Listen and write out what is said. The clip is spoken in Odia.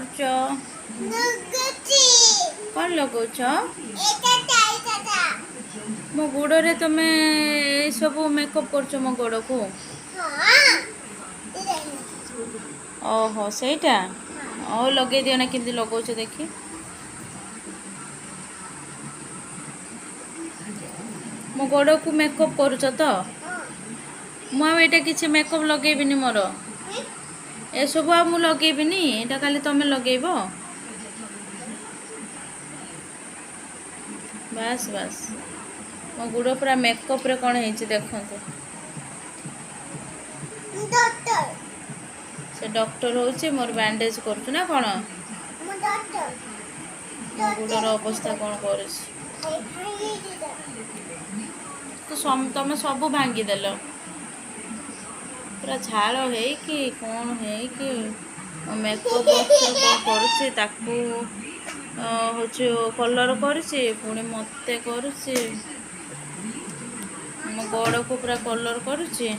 କରୁଛ? କ'ଣ ଲଗାଉଛ ମୋ ଗୋଡ଼ରେ? ତମେ ଏସବୁ ମେକଅପ୍ କରୁଛ ମୋ ଗୋଡ଼କୁ? ଓହୋ, ସେଇଟା। ହଉ, ଲଗେଇ ଦିଅ ନା, କେମିତି ଲଗାଉଛ ଦେଖି। ମୋ ଗୋଡ଼କୁ ମେକଅପ୍ କରୁଛ ତ? ମୁଁ ଆଉ ଏଇଟା କିଛି ମେକଅପ୍ ଲଗେଇବିନି ମୋର। ଏସବୁ ଆଉ ମୁଁ ଲଗେଇବିନି, ଏଇଟା ଖାଲି ତମେ ଲଗେଇବ। ବାସ୍ ବାସ୍, ମୋ ଗୋଡ଼ ପୁରା ମେକଅପ୍ରେ କ'ଣ ହେଇଛି ଦେଖନ୍ତୁ। ସେ ଡକ୍ଟର ହେଉଛି, ମୋର ବ୍ୟାଣ୍ଡେଜ୍ କରୁଛୁ ନା କ'ଣ? ମୋ ଗୋଡ଼ର ଅବସ୍ଥା କ'ଣ କରୁଛି ତ। ତମେ ସବୁ ଭାଙ୍ଗିଦେଲ। ପୁରା ଝାଳ ହେଇକି କ'ଣ ହେଇକି ମୋ ମେକଅପ୍ ବକ୍ସରେ କ'ଣ କରୁଛି। ତାକୁ ହେଉଛି କଲର୍ କରୁଛି, ପୁଣି ମୋତେ କରୁଛି, ମୋ ଗୋଡ଼କୁ ପୁରା କଲର୍ କରୁଛି।